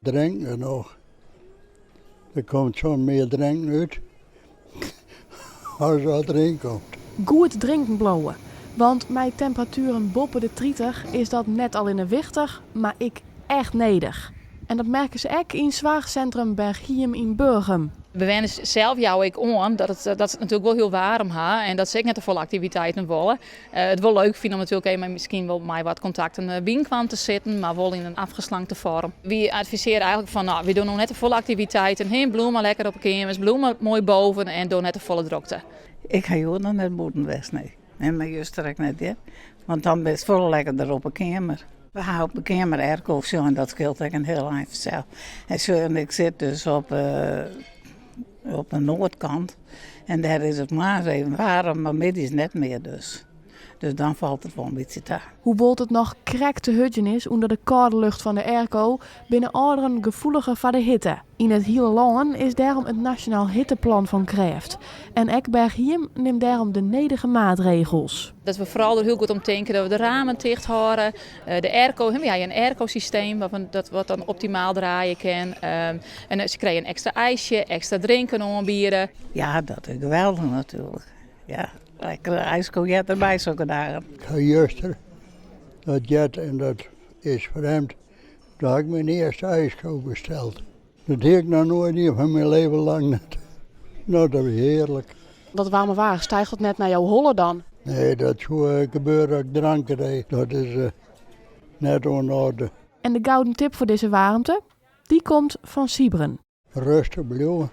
Drinken noch. Der komt soms mear drinken út as wat deryn komt. Goed drinken bliuwe. Want mei temperatueren boppe de 30 is dat net allinne wichtich, mar ek echt nedich. En dat merke se ek yn soarchsintrum Berchhiem yn Burgum. Bewenners sels jouwe ek oan dat, it, dat se it natuerlik wol hiel waarm ha en dat se ek net te folle aktiviteiten wolle. It wol leuk fine om natuerlik even miskien wol mei wat kontakten byinoar te sitten, mar wol yn in afgeslankte foarm. Wy advisearje eigentlik fan, no, wy dogge no net te folle aktiviteiten. Hè, bliuw mar lekker op de keamers, bliuw mar moai boven en doch net te folle drokte. Ik ha hjoed noch net bûten west, nee. En mar juster ek net, hear. Want dan bist folle lekkerder op 'e keamer. We ha op de keamer airco sjoen, dat skeelt ek in hiel ein fansels. En sjoch, ik sit dus op, op de noardkant en dêr is it moarns even waarm, mar middeis net mear dus. Dus dan falt it wol in bytsje ta. Hoewol't it noch krekt te hurdzjen is ûnder de kâlde lucht fan de airco, binne âlderen gefoeliger foar de hitte. Yn it hiele lân is dêrom it Nasjonaal Hitteplan fan krêft. En ek Berchhiem nimt dêrom de nedige maatregels. Dat we foaral der hiel goed om tinke dat we de ramen ticht hâlde. De airco, we ha in airco-systeem dat wat dan optimaal draaie kin. En se krije in ekstra ijsje, ekstra drinken oanbiede. Ja, dat is geweldich natuerlik. Ja, lekkere ijsko heart derby sokke dagen. Ik ha juster dat heard en dat is frjemd. Doe ha ik myn earste ijsko besteld. Dat hie ik noch noait dien fan myn leven lang net. No, dat wie hearlik. Dat waarme waar, stiicht dat net nei jo holle dan? Nee, dat soe gebeure as ik drank krij. Dat is net oan de oarder. En de gouden tip foar dizze waarmte? Dy komt fan Sybren. Rêstich bliuwe.